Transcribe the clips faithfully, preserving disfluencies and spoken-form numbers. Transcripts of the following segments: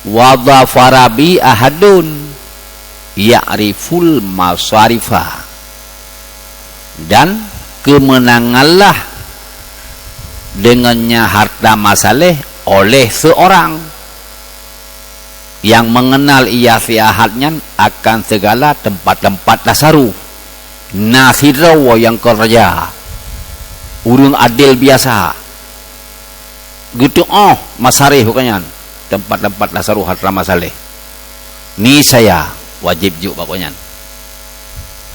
Wa dhafara bi ahadun ya'riful masarifa. Dan kemenanganlah dengannya harta masalah oleh seorang yang mengenal ia si Ahad nyan akan segala tempat-tempat tasaruf. Na sidroe nyang kon raja, ureuëng adil biasa, geuteuôh masarif bukan nyan, tempat-tempat tasaruf harta masalah. Niscaya wajib jok bak nyan.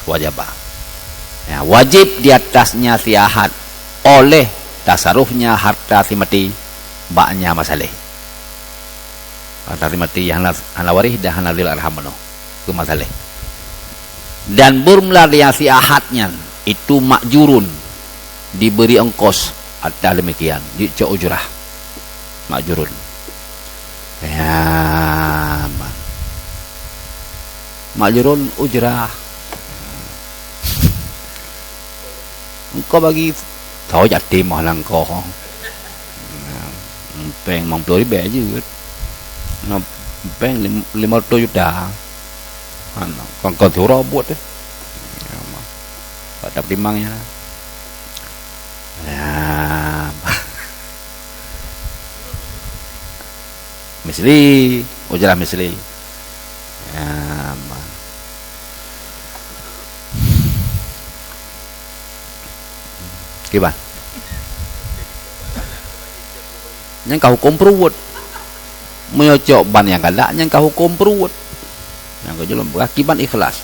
Wajaba. Ya, wajib di atasnya si Ahad oleh tasarufnya harta si mati baknya masalah. Harta si mati hana, hana waris dan hana zil arham meunoe. Keu masalah. Dan bermula dia si Ahad nyan, itu ma'jurun, diberi ongkos atas demikian, dicok ujrah. Ma'jurun. Ya, ma-, ma'jurun ujrah. Engkau bagi tahu jati mah langkau. Péng limong ploh ribèe jeuet. Nah, péng lim-, lima ratus juta. Kan, kan, kan surah buet deh. Ya, ma-, tak dapat timang ya. Ya. Misli, ujrah misli. Ya, ma-, kiban. Nyang ka huköm peuruweuet. Meunyoe cok ban nyang galak, nyang ka huköm peuruweuet. Nyang keujulom peugah kiban ikhlas.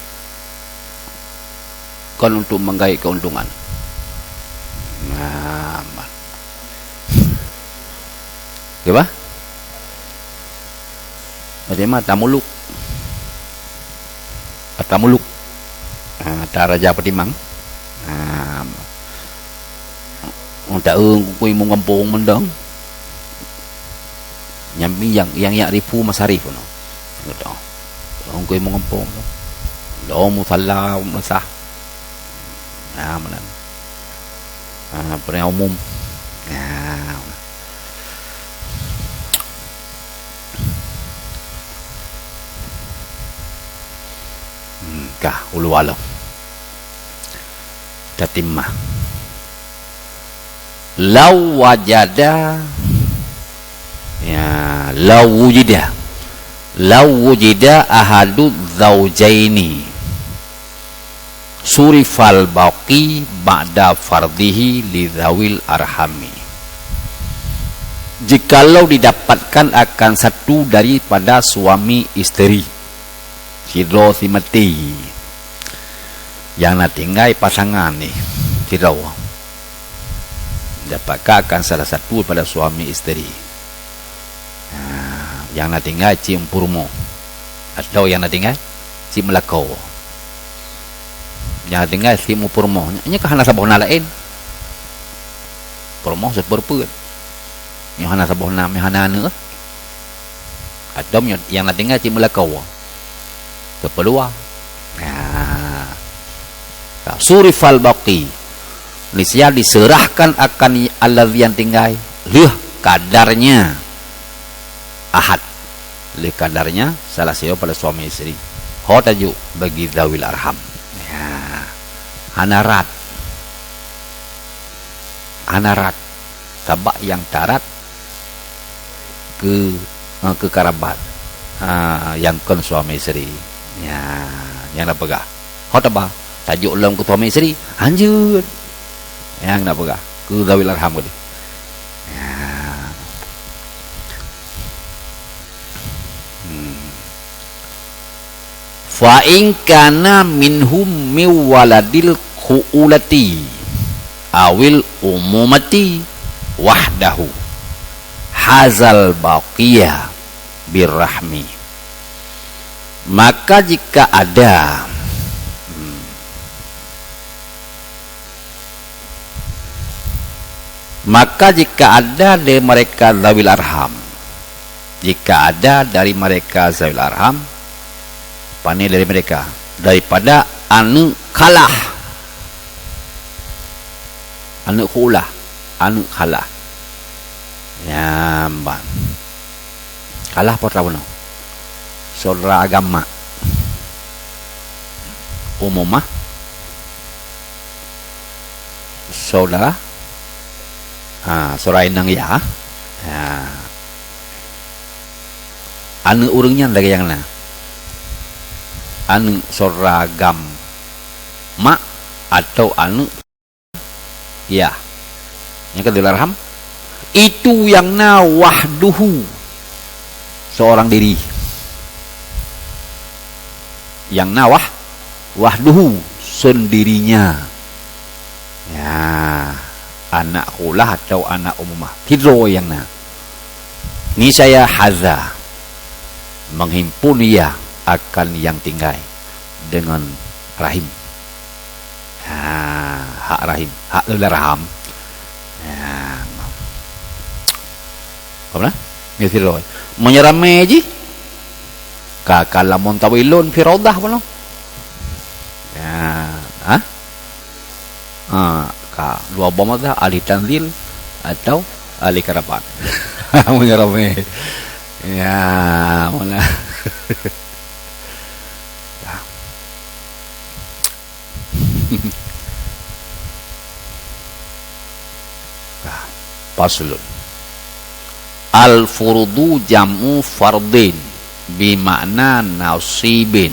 Kon untuk menggaet keuntungan. Nah, ma-, kiban? Bagaimana tamuluk? Ata muluk. Ha, ata raja peutimang. Ha, ata eung kui meugampông mendong. Nyang, nyang, nyang ya'rifu masarif no. Gitu. Eung kui meugampông. Lo musalla mesah. Ha, meunan. Ha, peureulèe umum. Ha. Hmm, kah, ulu alom. Tatimah. Lau wajada, ya, lau wujida. Lau wujida ahadu zaujaini. Surifal baqi ba'da fardhihi li dzawil arhami. Jikalau didapatkan akan satu daripada suami isteri, sidroe si mati, nyang na tinggai pasangan nyan, sidroe, dapatkan akan salah satu daripada suami isteri. Ha, nyang na tinggai cit meupurumoh, atawa nyang na tinggai cit meulakoe. Nyang na tinggai cit meupurumoh, nyan ka hana saboh na laén. Purumoh siper peuet. Nyoe hana saboh na, nyoe hana aneuk. Atawa nyoe nyang na tinggai cit meulakoe. Teupeuluwa. Nah. Surifal baqi. Niscaya diserahkan akan alladzi nyang tinggai lheueh kadarnya ahad. Lheueh kadarnya salah sidroe pada suami isteri. Ho tajok bagi dzawil arham. Ya. Hana rat. Hana rat. Sabab nyang tarat keu, eh, keu karabat. Ha, nyang kon suami isteri. Ya, nyang na peugah. Ho taba, tajok lom keu suami isteri, hanjeuet. Nyang na peugah, keu dzawil arham tadi. Ya. Hmm. Fa in kana minhum min waladil khu'ulati awil umumati wahdahu hazal baqiya birrahmi. Maka jika ada, hmm, maka jika ada dari mereka zawil arham, jika ada dari mereka zawil arham, pane dari mereka, daripada aneuk khalah, aneuk khulah, aneuk khalah. Nyan ban. Khalah po teuh bunoe. Saudara agam mak. Umumah. Saudara. Ha, saudara inong yah. Ha. Aneuk ureueng nyan lagèe nyang na. Aneuk saudara agam mak atau aneuk yah. Nyang ka dulé raham. Itu nyang na wahduhu. Seorang diri. Nyang na wah-, wahduhu, sendirinya. Ya, anak khulah atau anak umumah. Sidroe nyang na. Niscaya haza, menghimpun ia akan yang tinggai dengan rahim. Ha, hak rahim, hak dulé raham. Ha. Apa na? Nyoe sidroe. Meunyoe ramé jih, ka, ka lamon tawilon fi raudah bunoe. Ya, ha? Ha, ka dua boh mazhab, ahli tanzil atau ahli karabat. Meunyoe ramé. Ya, mana? Ya. Nah, faslun. Al-furudu jam'u fardin bi makna nasibin.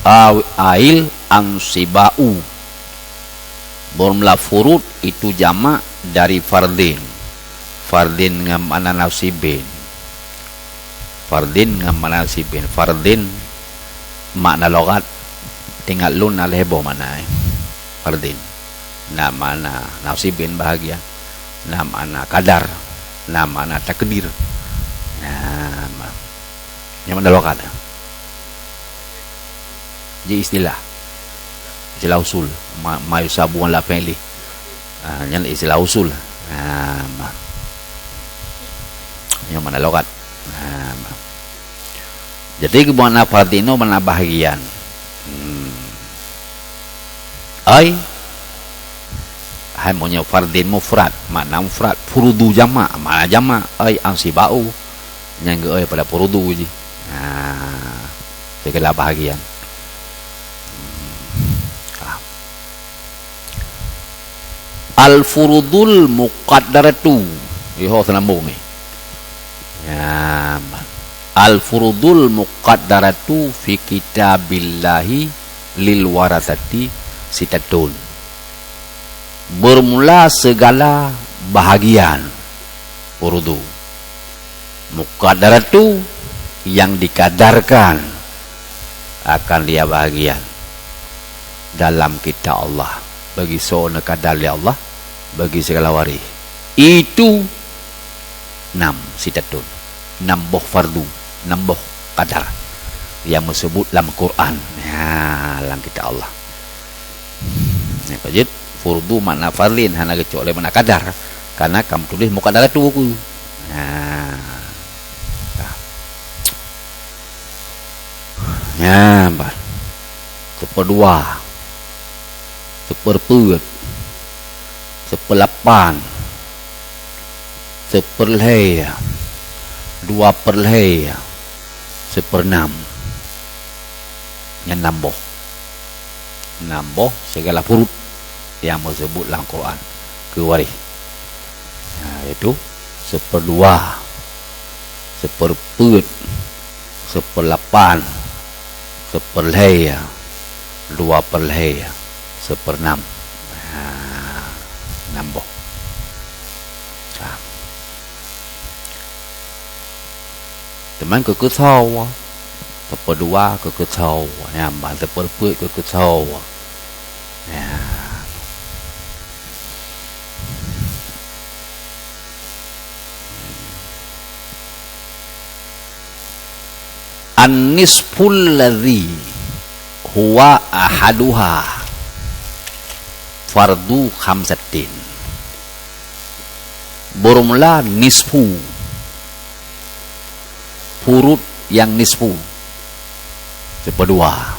Aw-, ail ansiba'u. Formula furud itu jamak dari fardin. Fardin ngon makna nasibin. Fardin ngon makna nasibin. Fardin makna lughat, teuingat lôn na lhèe boh makna, eh. Fardin. Na makna nasibin bahagian. Na makna kadar. Na makna takdir. Nah, ma-, nyan makna lughat. Ji istilah. Istilah usul. Ma, ma yusabu ala fi'li. Ah, nyan istilah usul. Ah, ma. Nyan makna lughat. Ah, ma. Jadi, keu makna fardin nyoe makna bahagian. Hmm. Ai, hai meunyoe fardin mufrad, makna mufrad, furudu jamak, makna jamak, ai ansiba'u, nyang geu-, ai pada furudu jih. Nah, segala bahagian. Hmm. Ah. Al-furudul muqaddaratu. Iho seulambong ni. Ya, al-furudul muqaddaratu fi kitabillahi lil warasati sitatun. Bermula segala bahagian furudu. Muqaddaratu, yang dikadarkan akan dia bahagian dalam kitab Allah. Bagi soe neukadar lé Allah, bagi segala waréh. Itu nam sitatun, nam boh fardu, nam boh kadar nyang meuseubut lam Quran. Ya, lam kitab Allah. Nyang ka jeuet, furdu makna fardin hana geucok lé makna kadar, karena ka meutuléh muqaddaratu ku. Nah. Nah. Nyan bah. Seupeudua. Seupeureupeue. Seupeulapan. Seupeurlhèe. Dua peurlhèe. Seupeurnam. Nyan nam boh. Nam boh segala furud nyang meuseubut lam Quran keu waréh. Nah, yaitu seupeudua, seupeureupeue, seupeulapan, seupeurlhèe, dua peurlhèe, seupeurnam. Nah, nam boh. Nah. Teuma keu keusoe, seupeudua keu keusoe, nyan ban seupeureupeue keu keusoe. Nyan. An-nisful ladzi huwa ahaduha fardu khamsatin. Bermula nisfu. Furud nyang nisfu. Seupeudua.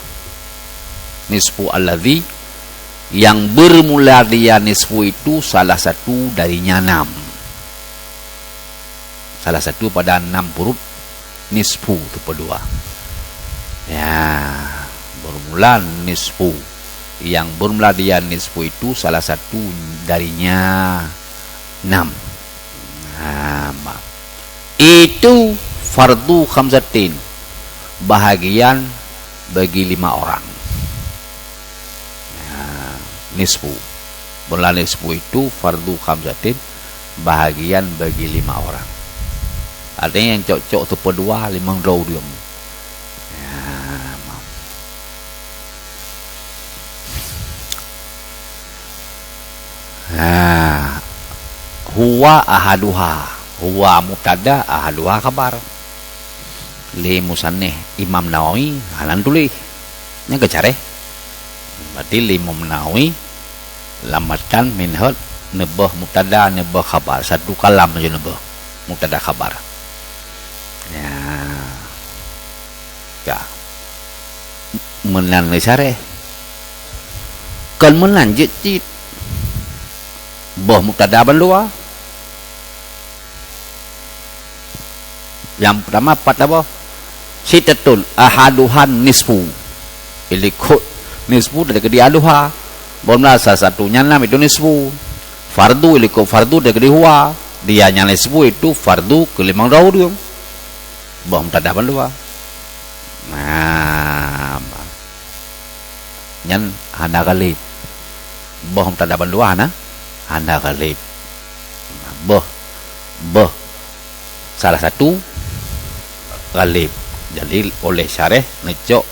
Nisfu alladzi, yang bermula dia nisfu itu salah satu darinya enam. Salah satu pada enam furud nisfu, seupeudua. Ya, bermula nisfu. Yang bermula dia nisfu itu salah satu darinya enam. Nah, ma-, itu fardu khamsatin, bahagian bagi lima orang. Nah, nisfu. Bermula nisfu itu fardu khamsatin, bahagian bagi lima orang. Artinya yang cok-cok seupeudua, limong droe ureueng. Ya, ma-, Ha, huwa ahaduha. Huwa mubtada, ahaduha khabar. Lé musannif Imam Nawawi hana tuléh. Nyan keucareh. Berarti lé Imam Nawawi lam matan minhot neuboh mubtada, neuboh khabar. Satu kalam saja neuboh. Mubtada khabar. Ya. Ka. Meunan lé syareh. Kon meunan jeuet cit. Boh mubtada bandua. Nyang peutama pat boh. Sittatun ahaduhan nisfu. Ilikot nisfu dari keudi ahaduha. Boh mula salah satu nyan nam itu nisfu. Fardu ilikot fardu dari keudi huwa. Dia nyang nisfu itu fardu keu limong droe ureueng. Boh mubtada bandua. Nah, nyan hana ghalib. Boh mubtada bandua hana, hana ghalib. Boh, boh salah satu ghalib. Jadi oleh syareh neucok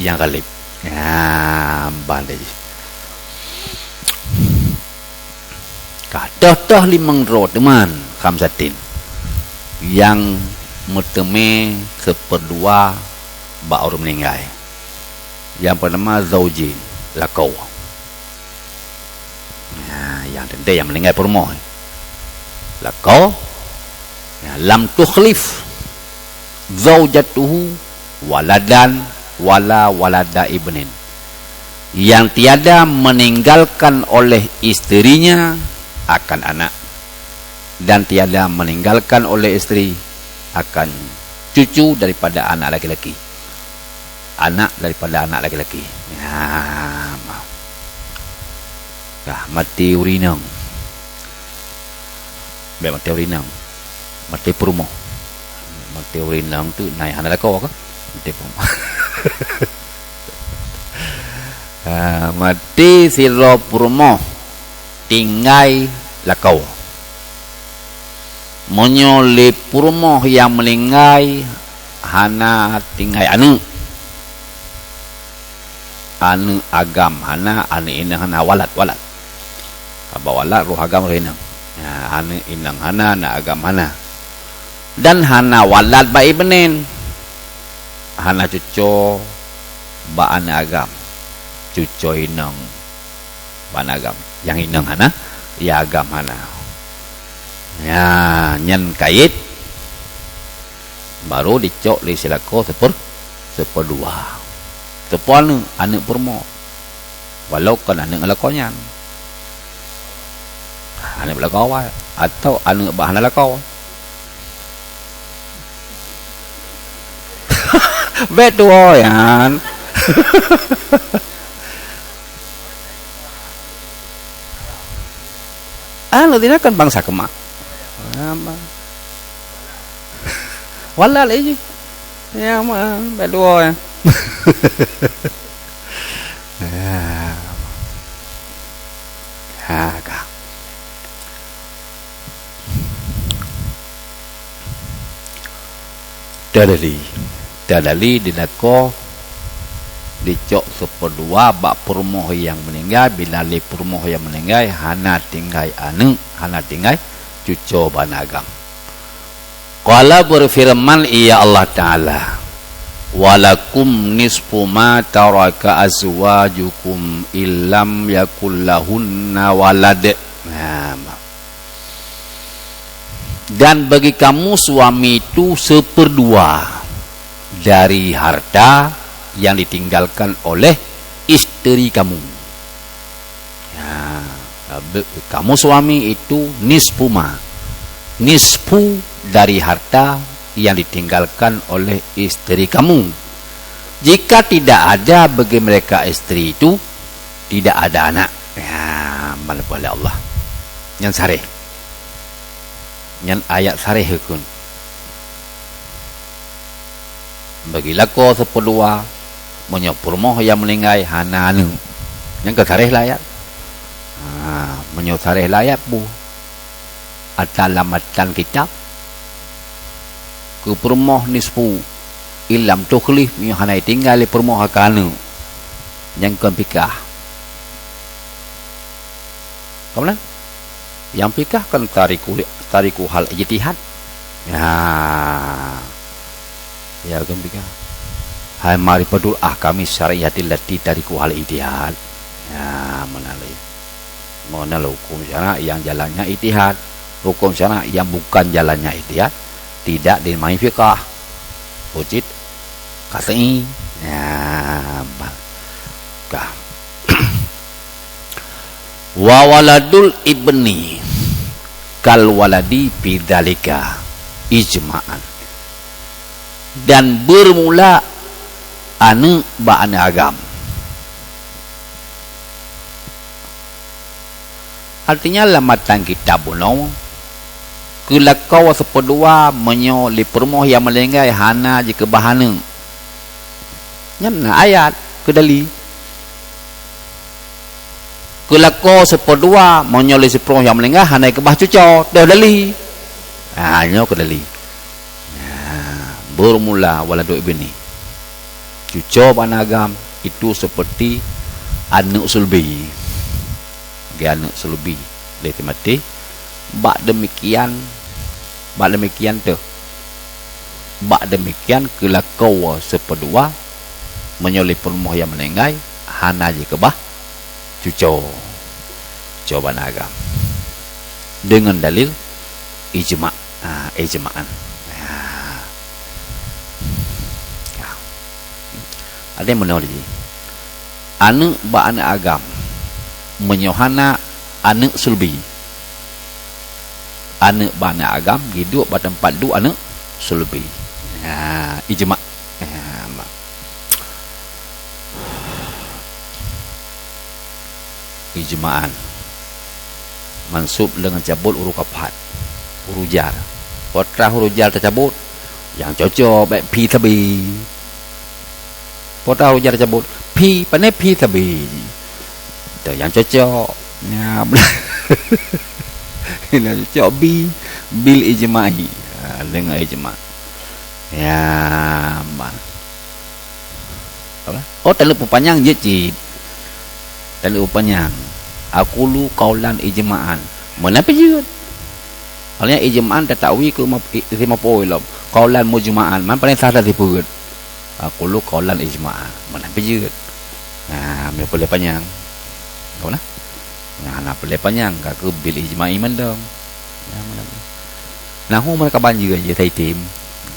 nyang ghalib. Nah, ban lé jih. Ka toh-toh limong droe teuma khamsatin nyang meuteumé seupeudua bak ureueng meuninggai. Nyang peutama zaujin, lakoe. Nah, nyang teuntée nyang meuninggai peurumoh. Lakoe, nah, lam tukhlif zaujatuhu waladan wala walada ibnin. Yang tiada meninggalkan oleh isterinya akan anak, dan tiada meninggalkan oleh isteri akan cucu daripada anak laki-laki. Anak daripada anak laki-laki. Ya, ma-, ya, maté ureueng inong. Bék maté ureueng inong. Maté peurumoh. Maté ureueng inong tu na nyang hana lakoe kah? Maté peurumoh. Ha, maté sidroe peurumoh tinggai lakoe. Meunyoe lé peurumoh nyang meuninggai hana tinggai aneuëk, aneuëk agam hana, aneuëk inong hana, walad, walad. Sabab walad roh agam roh inong. Nah, aneuëk inong hana, aneuëk agam hana. Dan hana walad bak ibnin. Hana cuco bak aneuëk agam. Cuco inong bak aneuëk agam. Nyang inong hana, nyang agam hana. Ya, nyan kayét baru dicok lé si lakoe seuper-, seupeudua. Teupeue aneuëk, aneuëk peurumoh. Walau kon aneuëk lakoe nyan. Aneuëk lakoe awai atau aneuëk bah hana lakoe. Bék tuwoe nyan. Ah, lôn tindakan bansa keumak. Apa? Walad lé jih. Ya, ma, bék tuwoe nyan. Ah. Ha, ka. Tadali. Tadali di lakoe dicok seupeudua bak peurumoh nyang meuninggai, bila lé peurumoh nyang meuninggai hana tinggai aneuëk, hana tinggai cuco bak aneuëk agam. Qala, beufeureuman Ia Allah Taala, "Walakum nisfu ma taraka azwajukum illam yakul lahunna walad." Nah, ma-, Dan bagi kamu suami itu seuperdua dari harta yang ditinggalkan oleh isteri kamu. Ya, be-, kamu suami itu nisfu ma. Nisfu dari harta yang ditinggalkan oleh istri kamu. Jika tidak ada bagi mereka istri itu, tidak ada anak. Ya, malapah lé Allah. Nyan sareh. Nyan ayat sareh huköm. Bagi lakoe seupeudua, meunyoe peurumoh nyang meuninggai hana aneuëk. Nyan ka sareh lam ayat. Ha, meunyoe sareh lam ayat peue? Ata lam matan kitab, keu peurumoh nisfu, in lam tukhlif, meunyoe hana tinggai lé peurumoh akan aneuëk. Nyan kon pikah. Ka meunan? Nyang pikah kan tariku, tariku hal ijtihad. Ya. Ya, kan pikah. Hai ma'rifatul ahkami syar'iyyatil lati tariku hal ijtihad. Ya, meunan lé. Meunan lé huköm syarak nyang jalannya ijtihad. Huköm syarak nyang bukan jalannya ijtihad tidak dinamai fikah. Ucit Qat'i. Ya, ba-, ka. Wa waladul ibni kal waladi fi dzalika ijma'an. Dan bermula aneuëk bak aneuëk agam. Artinya, lam matan kitab bunoe, keu lakoe seupeudua meunyoe lé peurumoh nyang meuninggai hana jikeubah aneuëk. Nyan na ayat keu dali. Keu lakoe seupeudua meunyoe lé si peurumoh nyang meuninggai hana jikeubah cuco, toh dali. Ha, nyoe keu dali. Nah, bermula waladul ibni. Cuco bak aneuëk agam itu seperti aneuëk sulbi. Lagée aneuëk sulbi lé teumaté. Bak demikian, bak demikian teuh. Bak demikian keu lakoe seupeudua meunyoe lé peurumoh nyang meuninggai hana jikeubah cuco. Cuco bak aneuëk agam. Deungon dalil ijma'. Ha, ijma'an. Ha. Ya. Ada yang menolak lagi. Aneuëk bak aneuëk agam. Meunyoe hana aneuëk sulbi. Aneuëk bak aneuëk agam, jiduek bak teumpat duek aneuëk sulbi. Ha, ijma'. Ha, ma-, Ijma'an. Mansub deungon cabot huruf kapat. Huruf jar. Peue teuma huruf jar teucabot? Nyang cocok bék fi sabe. Peue teuma huruf jar teucabot? Fi, pane fi sabe. Teuh nyang cocok. Nya, nyang cocok bi, bil ijma'i. Ha, deungon ijma'. Ya, man. Apa? Oh, taneuk peupanyang jeuet cit. Taneuk peupanyang. Aqulu qaulan ijma'an. Meunan pih jeuet. Awaknyan ijma'an tatawi keu ma-, i-, isi maf'ul lom. Qaulan mujma'an. Man paléng sah that sifeuet. Aqulu qaulan ijma'an. Meunan pih jeuet. Nah, meunyoe peureulée panyang. Tahu nah? Nah, na peureulée panyang ka keu bil ijma'i mandum. Nah, meunan. Nah, hu meuraka banjir je sai tem.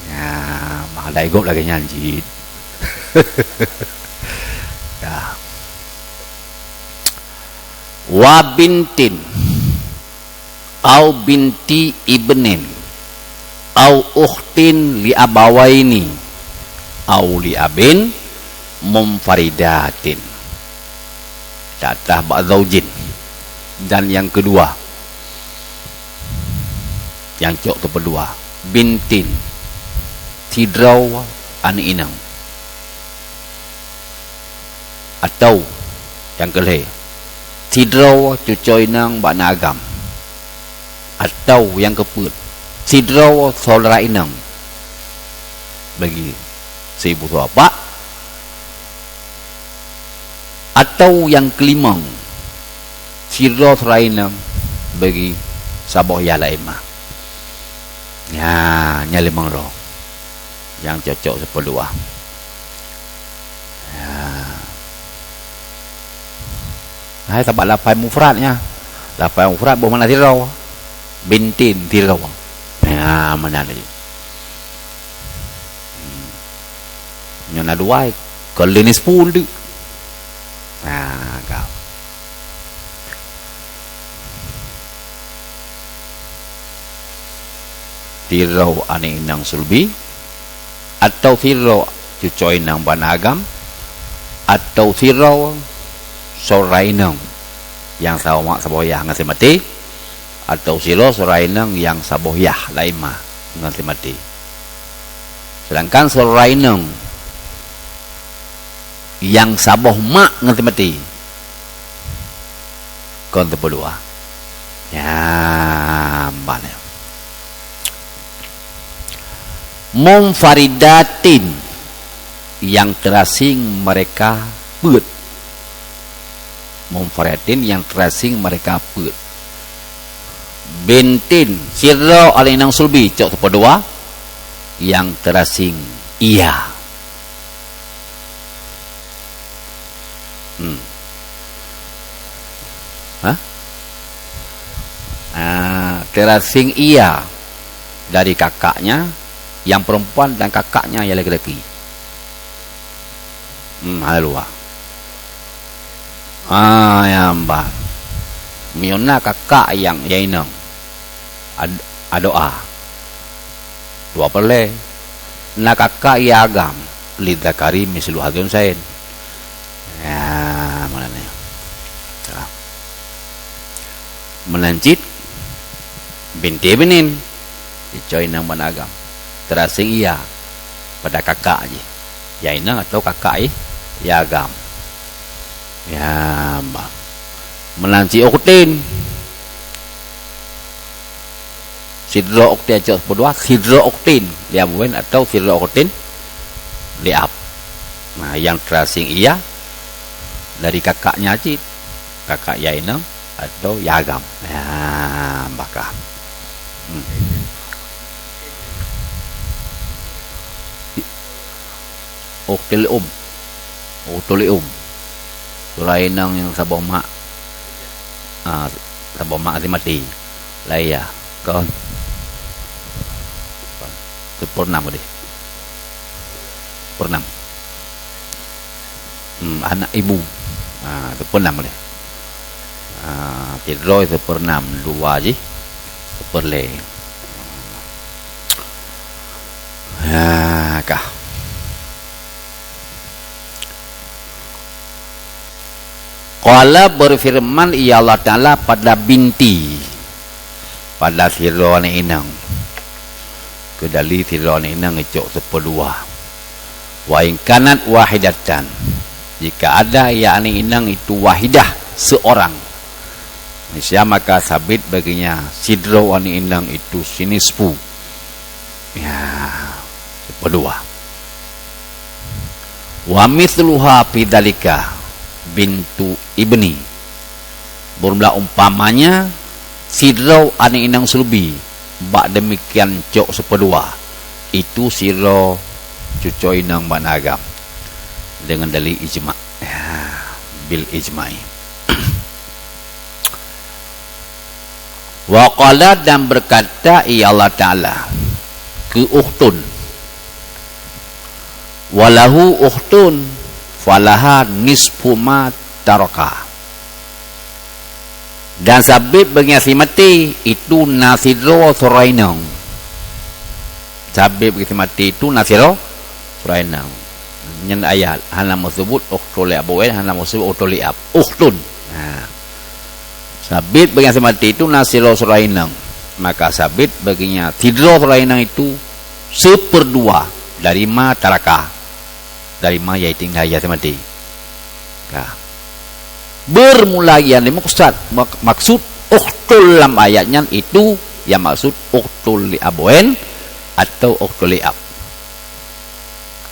Nah, mah ada igop lagée nyan cit. Ya. Wa bintin au binti ibnin au ukhtin li abawaini au li abin munfaridatin. Tatah bak zaujin. Dan nyang keudua, nyang cok teupeudua, bintin, sidroe aneuk inong. Atau nyang keu lhée, sidroe cuco inong bak aneuëk agam. Atau nyang keupeuet, sidroe syedara inong bagi si ibu si bapak. Atau nyang keulimong, sidroe syedara inong bagi saboh yah laén mah. Nya, nyan limong droe nyang cocok seupeudua. Ya. Hai sabab lafai mufrad nyan. Lafai mufrad boh makna sidroe. Bintin sidroe. Ya, meunan lagée. Hmm. Nyoe na dua, keu lhée nisfu teuk. Nah, ka. Sidroe aneuk inong sulbi, atau sidroe cucoe inong bak na agam, atau sidroe syedara inong nyang saboh mak saboh yah ngon si maté, atau sidroe syedara inong nyang saboh yah laén ma ngon si maté. Sedangkan syedara inong nyang saboh mak ngon si maté, kon teupeu dua. Nyan ban nyan. Munfaridatin, nyang teurasing mereka peuet. Munfaridatin, nyang teurasing mereka peuet. Bintin, sidroe aneuk inong sulbi, cok teupeu dua, nyang teurasing ia. Hmm. Hah? Ah, teurasing ia dari kakaknya yang perempuan dan kakaknya yang laki-laki. Hmm, hai luwa. Ah, nyang ban. Meunyoe na kakak nyang, nyang inong. Ad-, adoa. Dua peureulèe. Na kakak nyang agam, lidzakari mislu hadzil unshayain. Ya, meunan nyan. Ya. Meunan cit, binti binin, cucoe inong bak na agam. Teurasing ia pada kakak jih. Nyang inong atau kakak i, nyang agam. Ya, ma-, meunan cit ukhtin. Sidroe ukhtin cok teupeu dua, sidroe ukhtin li abwain atau sidroe ukhtin li ab. Nah, nyang teurasing ia dari kakaknya cit, kakak nyang inong atau nyang agam. Ya, bah ka. Hmm. Ukhtin li um. Ukhtin li um. Syedara inong nyang saboh mak. Ah, saboh mak si maté. Lah iya, kon. Seupeureunam deh. Seupeureunam. Hmm, anak ibu. Ah, seupeureunam deh. Ah, sidroe seupeureunam, dua jih seupeureulèe. Ha, kah. Qala, berfirman ia Allah Taala pada binti, pada sidroe aneuk inong. Keudali sidroe aneuk inong icok seupeu dua. Wa in kanat wahidatan, jika ada ia aneuk inong itu wahidah, seorang, nisya maka sabit baginya sidroe aneuk inong itu sinisfu. Ya, seupeu dua. Wa mitsluha fi dzalika bintu ibni. Beureulah umpamanya sidroe aneuk inong sulbi, bak demikian cok seupeu dua, itu sidroe cucoe inong bak na agam. Deungon dalil ijma'. Ya, bil ijma'i. Wa qala, dan berkata ia Allah Taala, keu ukhtun, wa lahu ukhtun, falaha nisfu ma taraka. Dan sabit baginya si maté itu na sidroe syedara inong. Sabit baginya si maté itu na sidroe syedara inong. Nyan ayat, hana meuseubut ukhtul li abwain, hana meuseubut ukhtul li ab. Ukhtun. Ha. Sabit baginya si maté itu na sidroe syedara inong. Maka sabit baginya sidroe syedara inong itu seuperdua dari ma taraka. Dari ma nyang tinggai, nyang si maté. Ka. Bermula nyang dimaksud, mak-, maksud ukhtul lam ayat nyan itu nyang maksud ukhtul li abwain atau ukhtul li ab.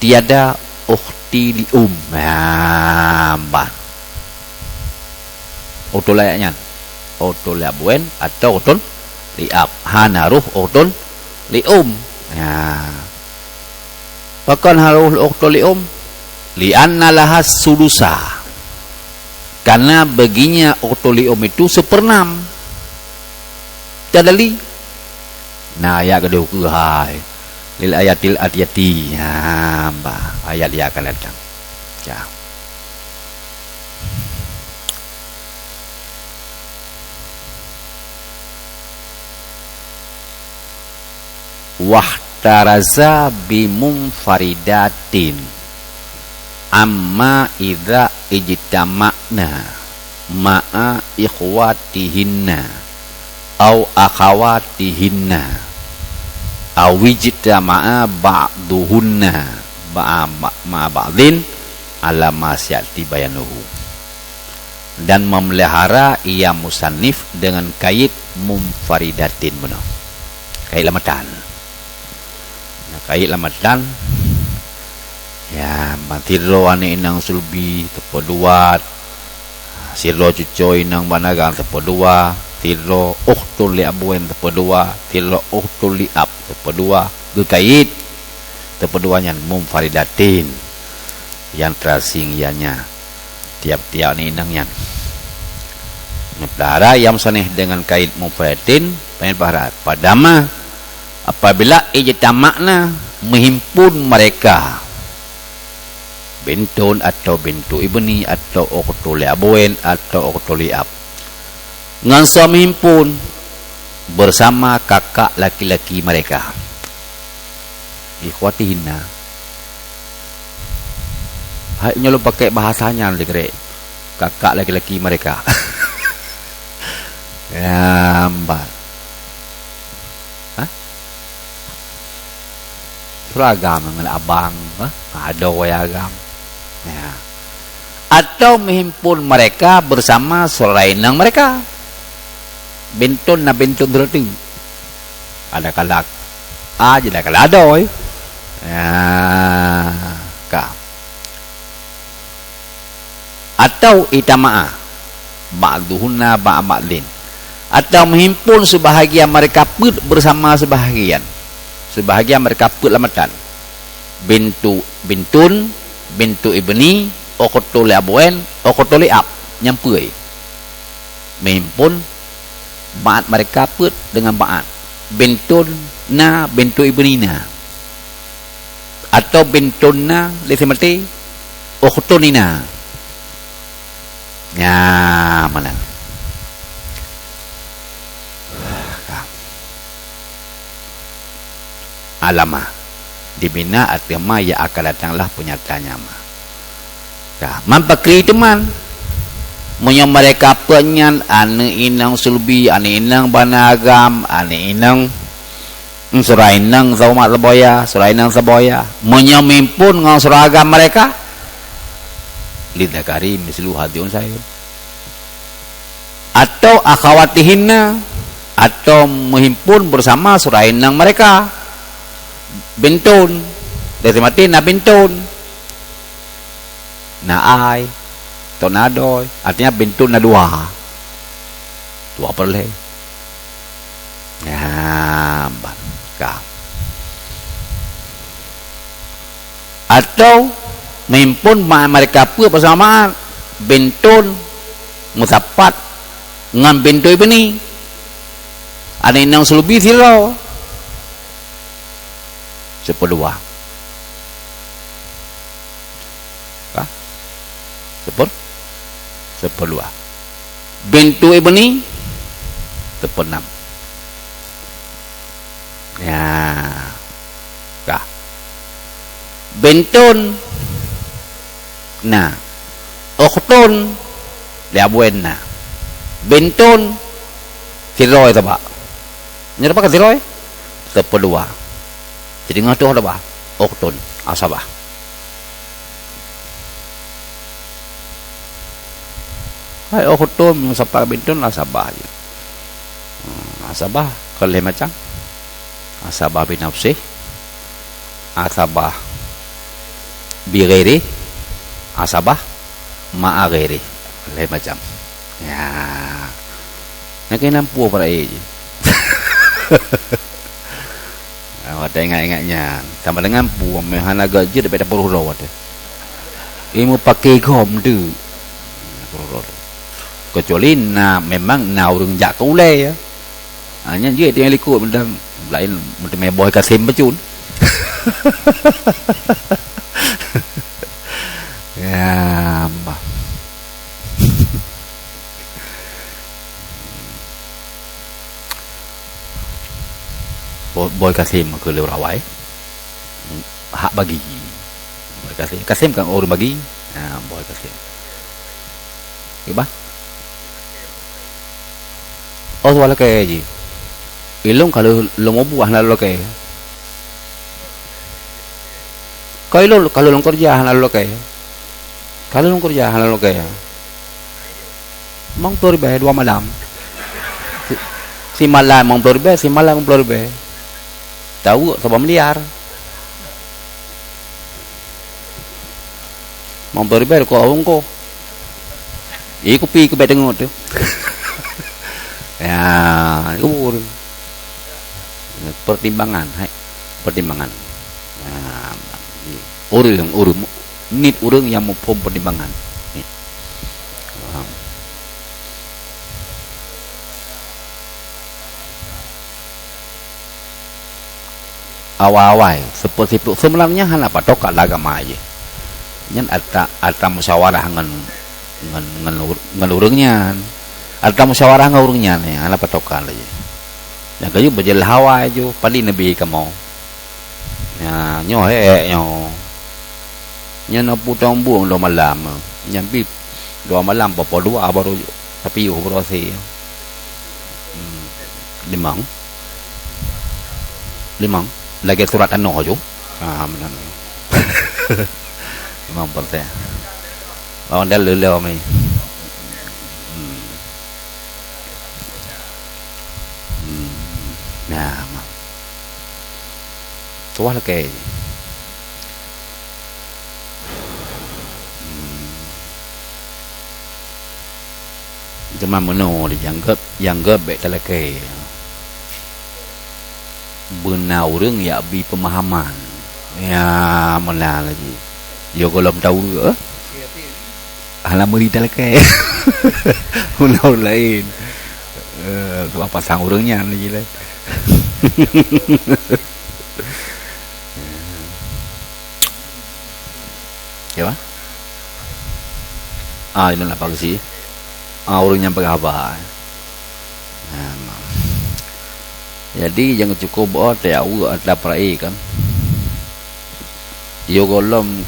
Tiada ukhti li um. Nah, ban. Ukhtul ayat nyan. Ukhtul li abwain atau ukhtul li ab. Hana roh ukhtul li um. Nah. Pakon harôh ukhtul li um? Li'anna laha sudusa. Karena baginya ukhtul li um itu seupernam. Tadali. Nah, ayat keudua keuhai. Lil ayatil atiyati. Ha, bah, ayat yang akan datang. Ya. Wahtaraza bimunfaridatin amma idza ijtama'na ma'a ikhwatihinna au akhawatihinna au ijtama'a ba'duhunna ma'a, ma'a ba'din ala ma sayati bayanuhu. Dan memelihara ia musannif dengan kait munfaridatin bunoe. Kait lamatan. Nah, kait lamatan, ya, ban sidroe aneuk inong sulbi teupeudua, sidroe cucoe inong ban agam teupeudua, sidroe ukhtul li abwin teupeudua, sidroe ukhtul li ab teupeudua, geukait teupeudua nyan munfaridatin. Nyang terasing ianya tiap-tiap aneuk inong nyan. Neupeulara ia musannif dengan kait munfaridatin, panyang peuhara. Padama, apabila ijtama'na, meuhimpun mereka, bintun atau bintu ibni atau ukhtul li abwin atau ukhtul li ab, ngon soe meuhimpun, bersama kakak laki-laki mereka. Ikhwatihinna. Hai nyoe lôn pakai bahasa nyan lé keurek. Kakak laki-laki mereka. Ya, mbak. Hah? Seragam ngon abang, hah? Adoe agam. Ya. Atau meuhimpun mereka bersama saudara inong mereka. Bintun na bintun tu. Ada kalak. Ah, jadi ada kalak adoe. Ya, ka. Atau ijtama'a ba'duhunna ma'a ba'din. Atau meuhimpun sebahagian mereka peuet bersama sebahagian. Sebahagian mereka peuet lamatan. Bintu, bintun, bintu ibni, ukhtul li abwin, ukhtul li ab. Nyang peuet. Meuhimpun ba'at mereka peuet dengan ba'at. Bintun na, bintu ibni na. Atau bintun na, lé seumeuti, ukhtun na. Nya, mana? Alama. Dibina ateueh ma nyang akan datanglah peunyataan nyang ma. Ka, man pakri teuma. Meunyoe mereka peuet nyan aneuk inong sulbi, aneuk inong bana agam, aneuk inong, hmm, saudara inong sama saboya, saudara inong saboya. Meunyoe meuhimpun ngon saudara agam mereka, lidzakari mislu hadzil untsayain. Atau akhawatihinna, atau meuhimpun bersama saudara inong mereka. Bintun, dari mati na bintun. Na ai, atau na adoe, artinya bintun na dua. Dua peureulée. Nah, ban ka. Atau meuhimpun ma-, mereka peuet beusama bintun meusapat ngon bintu ibni. Aneuk inong sulbi sidroe. Seupeuleubah. Ka? Seupeu-, seupeuleubah. Bintu ibni, seupeuenam. Ya. Ka. Bintun na. Ukhtun li abwin na. Bintun sidroe teuh bak. Nyoe teuh bak sidroe? Seupeuleubah. Jadi ngon tuh teuh bak. Ukhtun, asabah. Hai ukhtun, meunyoe sapat bintun, asabah jih. Hmm, asabah kon lhée macam. Asabah binafsih, asabah bighairih, asabah ma'a ghairih. Lhée macam. Ya. Nyang keunan peue para jih. Ah, watée ingat-ingat nyan, sama dengan peue meuhana gajeuet bèk tapeururoe watée. Ilmu paké gom tu. Kecuali na, memang na ureuëng jak keu ulée, ya. Ha, nyan jeuet nyang likot meudan laén meuteumé boh kasém pacun. Ya, bah. Bo-, Boy Kasim keu lé rawai. Hak bagi. Boy Kasim, Kasim kan ureuëng bagi. Ha, Boy Kasim. Kiban? Oh, tuan lakée jih. Ilong kalau lom buah na lakée. Kau ilong kalau lom kerja na lakée. Kalau lom kerja na lakée. Mong ploh ribée dua malam. Si, si malam mong ploh ribée, si malam mong ploh ribée. Tahu saban miliar. Mong ploh ribée kok awong ko. Ih, kupi keu bék teungoh tu. Ya, itu ureuëng. Pertimbangan, hai. Pertimbangan. Ya, ureuëng, ureuëng. Nit ureuëng nyang muphom pertimbangan. Nit. Paham. Awai-awai, sipeuet-sipeuet. Seubeunarnya hana patok keu agama jih. Nyan atra, atra musyawarah ngon, ngon, ngon ur-, ngon ureuëng nyan. Atra musyawarah ngon ureuëng nyan, ya, hana patok keu lagée. Nyang keu jih beujeulaih awai ju, padum neubi kamoe. Nya, nyoe hék nyoe. Nyan na putong bueng dua malam. Nyan pih dua malam, poh dua baru tapiôh beurasé. Hmm. Limong. Limong. Lagée surat tanoh ju. Ah, meunan. Limong persen. Lawan dia lele kami. Hmm. Hmm. Nah, ma. Tuah lakée. Hmm. Teuma meunoe di nyang gét, nyang gét bék talakée. Beuna ureuëng jak bi peumahaman. Ya, meunan lagée. Yo gohlom tahu, eh? Hana meuri talakée. Meunan laén. Eh, sebab pasang ureuëng nyan lagée lah. Ya, bah? Ah, ini nak pagsi. Ah, ureuëng nyang peugah haba. Ah, jadi, nyang cukup, oh, teuyak uek atra peurae kan. Yo gohlom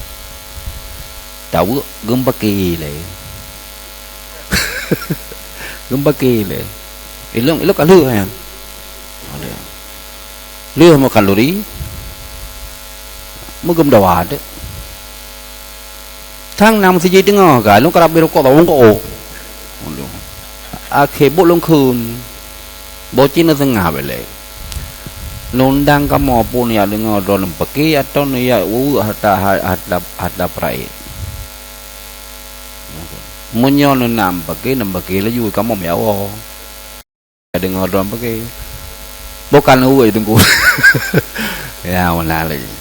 taweuek geumpake lé. Geumpake lé. Ilong, ilong ka lheueh nyan. Lheueh meukalori, meugeumeudawat. Thang na meuseujid teungoh ka, lôn karab bri rukok tawong ko. Akhé buet lôn kheun. Boh cit neuseungab ilée. Nundang kamoe pun jak deungoe droe neumpake atawa neujak uek hata, hata, hata peurae. Meunyoe neunam pake, nam pake laju kamoe meujawa. Deungoe droe pake. Bukan uwe teungku. Ya, meunan laju.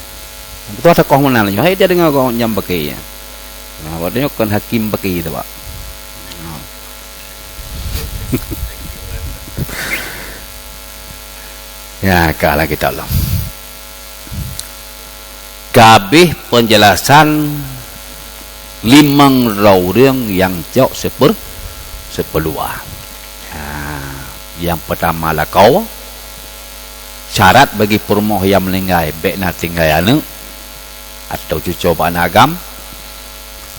Beutôi takoh meunan laju. Hai dia deungoe kong nyam pake ya. Nah, waktu nyoe kon hakim pake tu, Pak. Ya, kalah kita Allah. Ka habéh peunjelasan limong droe ureuëng nyang cok seuper-, seupeuluwa. Ha, nyang peutama lakoe, syarat bagi peurumoh nyang meuninggai bék na tinggai aneuëk atawa cucoe bak aneuk agam.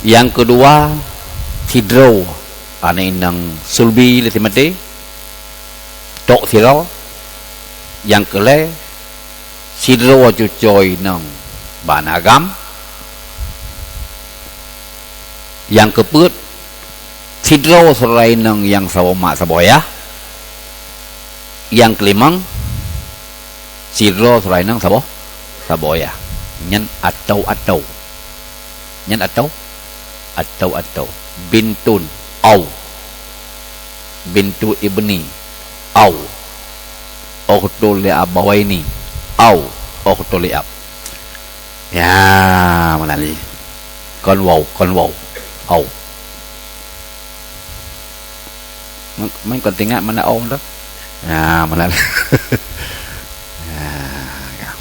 Nyang keudua, sidroe aneuk inong sulbi lé si maté, tok sidroe. Nyang keulhée, sidroe cucoe inong bak aneuk agam. Nyang keupeuet, sidroe syedara inong nyang saboh mak saboh ayah. Nyang keulimong, sidroe syedara inong saboh, saboh ayah. Nyan atau-atau. Nyan atau, atau-atau. Bintun, au. Bintu ibni, au. Ukhtul li abawaini, au. Ukhtul li ab. Ya, meunan lé. Kon wau, kon wau. Au. Meng-, meng kon tingak mana au tu? Ya, meunan lé. Ya, ya.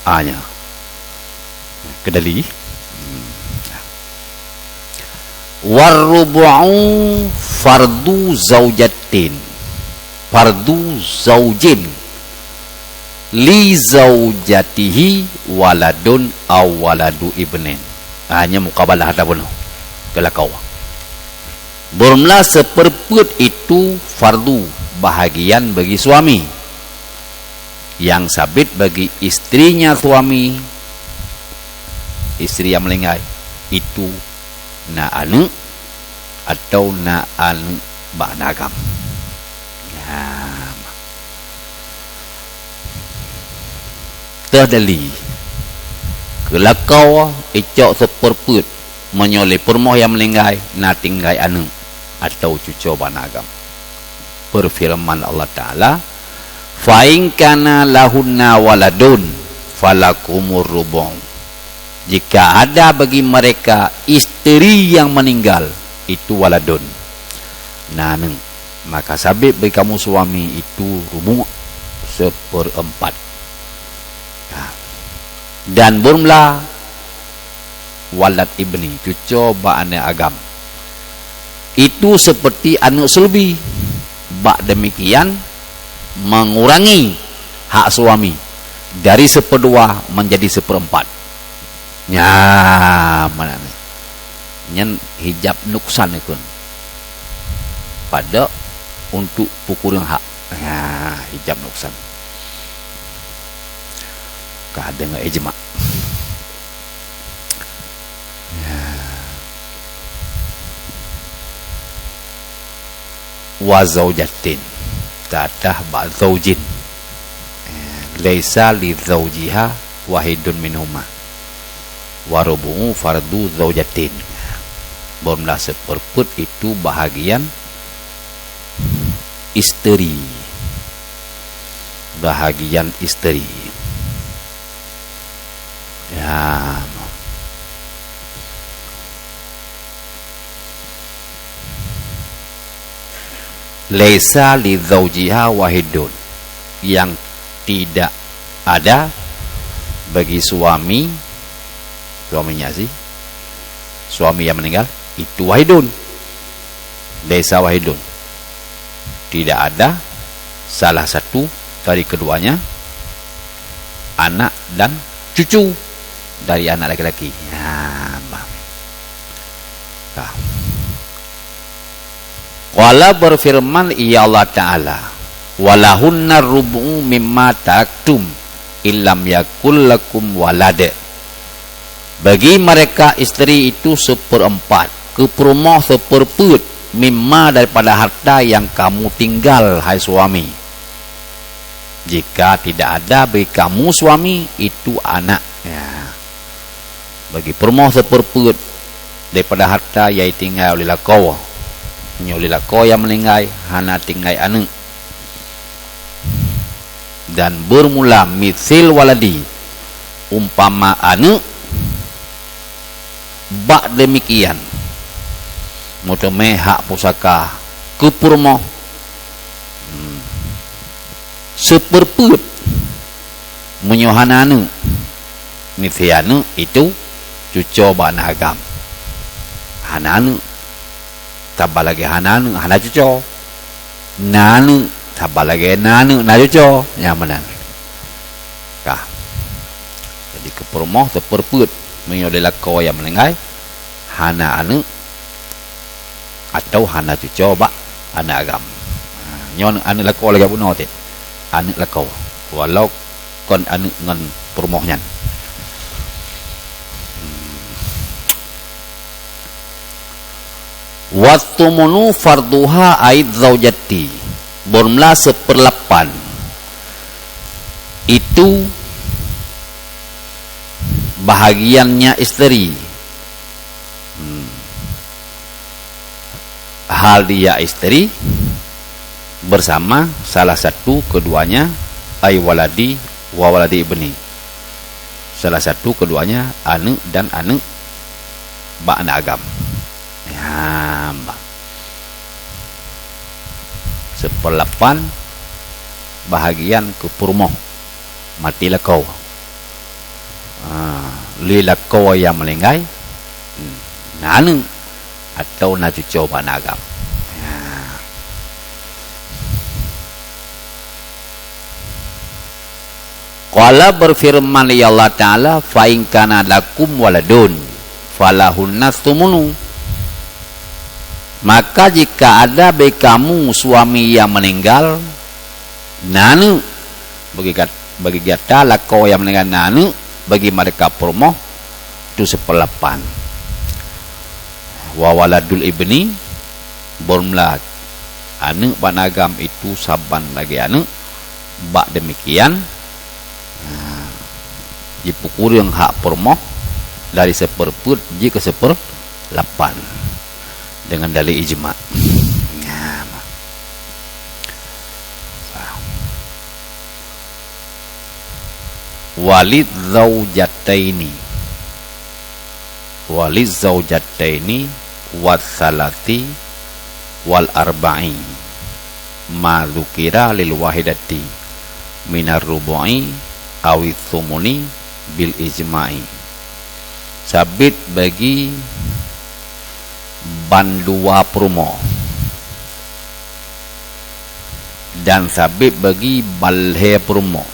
Ah, ya. Keudali. Hmm. Warrubu'u fardu zaujatin. Fardu zaujin li zaujatihi waladun aw waladu ibnin. Ha, nyan mukabalah dah bunoe. Keulakau. Beureulah seupeurpeuet itu fardu bahagian bagi suami. Yang sabit bagi istrinya suami, istri yang meninggal, itu na aneuëk atau na aneuëk bak na agam. Ya. Teuh dali. Keulakau icok seupeurpeuet meunyoe lé peurumoh nyang meuninggai na tinggai aneuëk atau cucoe bak na agam. Peufeureuman Allah Taala, "Fa in kana lahunna waladun falakumur rubu'." Jika ada bagi mereka isteri yang meninggal, itu waladun, na aneuëk, maka sabit bagi kamu suami itu rubu', seupeureuempat. Ha. Dan beureulah walad ibni, cucoe bak aneuëk agam. Itu seperti aneuëk seulubi. Bak demikian, mengurangi hak suami dari seupeudua menjadi seupeureuempat. Nya, mana ni? Nyan hijab nuksan ikun. Pada untuk pukureueng hak. Nya, hijab nuksan. Ka deungoe ijma. Ya. Wa zaujatin. Tatah bak zaujin. Eh, laisa li zaujiha wahidun minhuma. Wa rubu'u fardu zaujatin. Beureulah seupeurpeuet itu bahagian isteri. Bahagian isteri. Ya. Laisa li zaujiha wahidun, yang tidak ada bagi suami, suaminya sih, suami yang meninggal, itu wahidun. Laisa wahidun. Tidak ada salah satu dari keduanya, anak dan cucu dari anak laki-laki. Ya, bah. Nah. Qala, berfirman ia Allah Ta'ala, "Walahunna rubu'u mimma taraktum illam yakul lakum walad." Bagi mereka isteri itu seupeureuempat, keu peurumoh seupeurpeuet, mimma daripada harta yang kamu tinggal, hai suami. Jika tidak ada bagi kamu suami, itu anak. Ya. Bagi peurumoh seupeurpeuet daripada harta nyang tinggai oleh lakoe. Nyoe lé lakoe nyang meuninggai hana tinggai aneuëk. Dan beurmula misil waladi, umpama aneuëk, bak deumikian, meuteumé hak pusaka keu peurumoh, hmm, seupeurpeuet meunyoe hana aneuëk. Misil aneuëk itu cucoe bak na agam. Hana aneuëk, saban lagée hana aneuëk, hana cucoe. Na aneuëk, saban lagée na aneuëk, na cucoe. Nyang meunan. Ka. Jadi, keu peurumoh seupeurpeuet meunyoe lé lakoe nyang meuninggai, hana aneuëk, atau hana cucoe bak aneuëk agam. Ha, nyoe aneuëk lakoe lagée bunoe teuh. Aneuëk lakoe. Walau kon aneuëk ngon peurumoh nyan. Watsumunu farduha ai zaujati. Beurmula seupeurlapan itu bahagiannya isteri. Hmm. Hal dia isteri bersama salah satu keduanya, ai waladi wa waladi ibni. Salah satu keduanya aneuëk dan aneuëk bak na agam. Ya, bah. Seupeurlapan bahagian keu peurumoh maté lakoe. Ha, lé lakoe nyang meuninggai, hmm, na aneuëk atau na cucoe bak na agam. Ha. Wala berfirman ya Allah Ta'ala, "Fa in kana lakum waladun, falahunna tsumunu." Maka jika ada bagi kamu suami yang meninggal, na aneuk, bagi gat-, bagi gata lakoe nyang meuninggai na aneuk, bagi mereka peurumoh, tu seperlapan. Wa waladul ibni, beureulah aneuk bak na agam itu saban lagée aneuk, bak demikian, ha, jipeukureueng hak peurumoh dari seperpeuet jih keu seperlapan dengan dalil ijma. Nah, walid zaujataini, walid zaujataini, was salasi, wal arba'i, ma dzukira lil wahidati minar rubu'i awis tsumuni bil ijma'i. Sabit bagi bandua peurumoh dan sabit bagi balhée peurumoh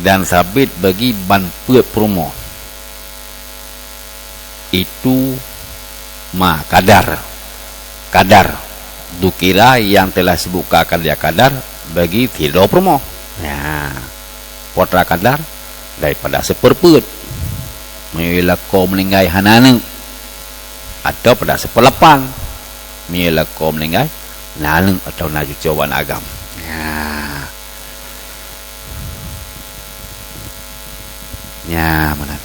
dan sabit bagi banpeuet peurumoh. Itu ma kadar. Kadar. Dzukira nyang telah disebutkan kadar, kadar bagi sidroe peurumoh. Ya. Potra kadar daripada seperpeuet. Meunyoe lakoe meuninggai hana aneuk, atau pada seperlapan. Meunyoe lakoe meuninggai na aneuk atau na cucoe bak na agam. Ya. Nya meunan.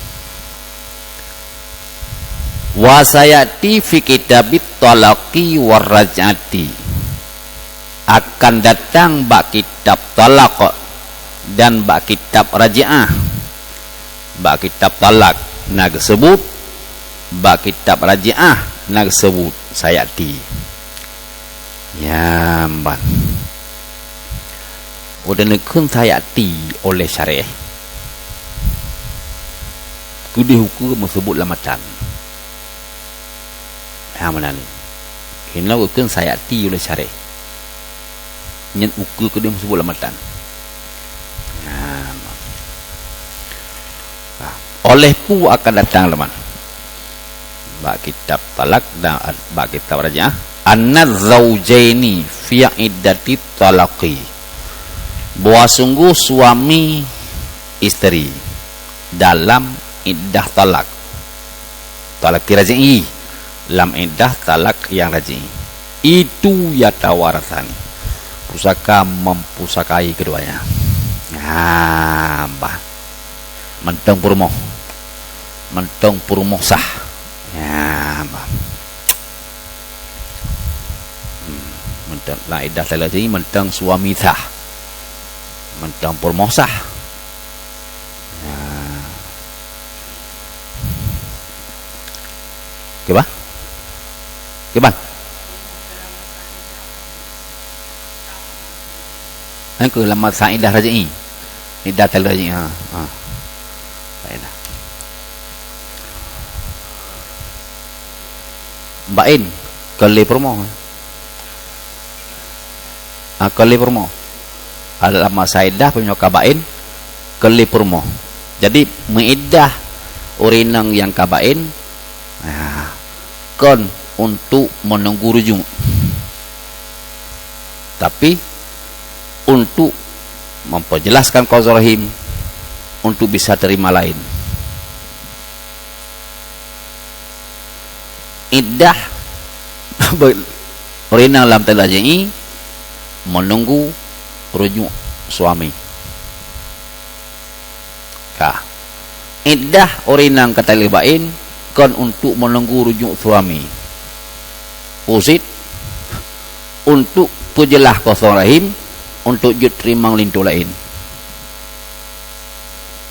Wa sayati fi kitabit talaqi war raj'ati. Akan datang bak kitab talak dan bak kitab raj'ah. Bak kitab talak na geusebut, bak kitab raj'ah na geusebut sayati. Nyang ban. Ulôn neukheun sayati oleh syareh. Keudeh ukeue meuseubut lam matan. Ha, meunan. Hinoe geukheun sayati oleh syareh. Nyan ukeue keudeh meuseubut lam matan. Ha, meunan. Nah, oleh peue akan datang lom nyan? Bak kitab talak dan bak kitab raj'ah. Anna zaujaini fi iddati talaqi. Bahwa sungguh suami isteri dalam iddah talak. Talaqi raj'i. Lam iddah talak nyang raj'i. Itu yatawarasani. Pusaka mempusakai keduanya. Ha, bah. Mantong peurumoh. Mantong peurumoh sah. Ya, bah. Hmm, mantong la iddah talak sini mantong suami sah. Mantong peurumoh sah. Ya. Kiban? Kiban? Nyang keu lam masa iddah raj'i. Iddah talak raj'i, ha, ha. Baiklah. Bain, keu lé peurumoh. Ha, keu lé peurumoh. Lam masa iddah peurumoh ka bain, keu lé peurumoh. Jadi, meuiddah ureueng inong nyang ka bain, ha, kon untuk menunggu rujuk. Tapi, untuk memperjelaskan qadha rahim, untuk bisa terima lain. Iddah ureueng inong lam talak raj'i menunggu rujuk suami. Ka. Iddah ureueng inong ka talak bain kon untuk menunggu rujuk suami. Usit untuk peujeulaih qadha rahim untuk jeuet teurimong linto laén.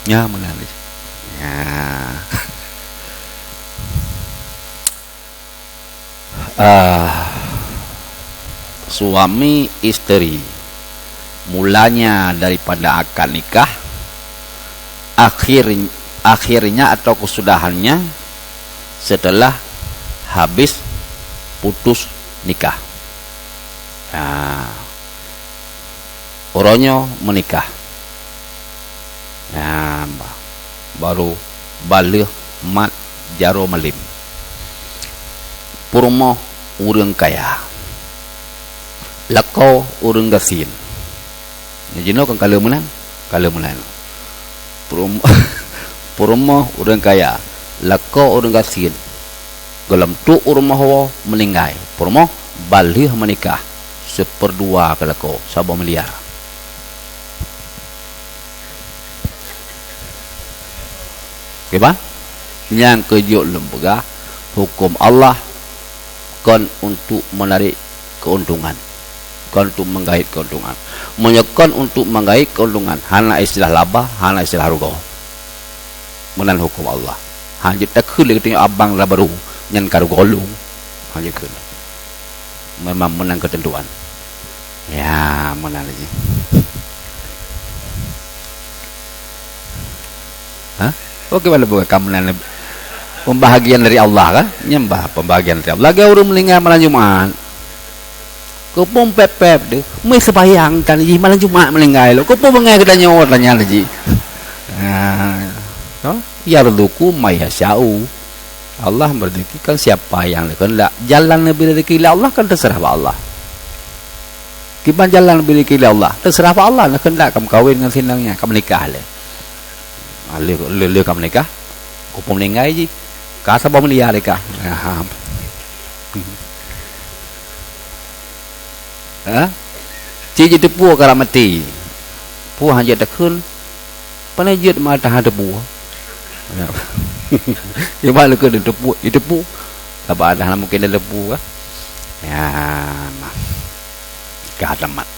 Nya meunan. Nya. Ah, suami isteri mulanya daripada akad nikah, akhir, akhirnya atau kesudahannya setelah habis putus nikah. Ah, uroe nyoe meunikah. Nah, ba-, baru baleueh mat jaroe malem. Peurumoh ureuëng kaya. Lakoe ureuëng gasien. Nyang jinoe kan ka lheueh meunan, ka lheueh meunan. Peurum-, peurumoh ureuëng kaya, lakoe ureuëng gasien. Gohlom trok u rumoh woe meuninggai. Peurumoh baleueh meunikah, seupeurdua keu lakoe, saboh miliar. Kiban? Nyang keujeuet lôn peugah, huköm Allah kon untuk menarik keuntungan, kon untuk menggait keuntungan. Meunyoe kon untuk menggait keuntungan, hana istilah laba, hana istilah rugoe. Meunan huköm Allah. Hana jeuet takheun lé geutanyoe abang lam baru, nyan ka rugoe lôn. Hana jeuet kheun. Memang meunan keuteuntuan. Ya, meunan lagée. Hah? Oke, walaupun kamu nan pembahagian dari Allah kan? Nyembah pembahagian dari Allah. Lagée ureuëng meuninggai malam Jumat. Keupeue pép-pép deh, meuseumbahyang tan jih malam Jumat meuninggai lom. Keupeue beungai geutanyoe tanya lé jih. Ha, toh? Yarzuqu may yasya'u. Allah meurezeki kan siapa yang dikehendak. Jalan neubri rezeki lé Allah kan teuseurah bak Allah. Kiban jalan neubri rezeki lé Allah, teuseurah bak Allah, neukehendak ka meukawen ngon si inong nyan, ka meunikah lé. Ah, lé, lé, lé ka meunikah, keupeue meuninggai jih. Ka saboh miliar lé ka. Aha. Ha? Cit jiteupeue karab maté. Peue hana jeuet takheun. Pane jeuet mata hana teupeue. Ya. Iban lé keu teupeue, jiteupeue. Sabab hana mungken teupeue, kan? Ya, nah. Ka tamat.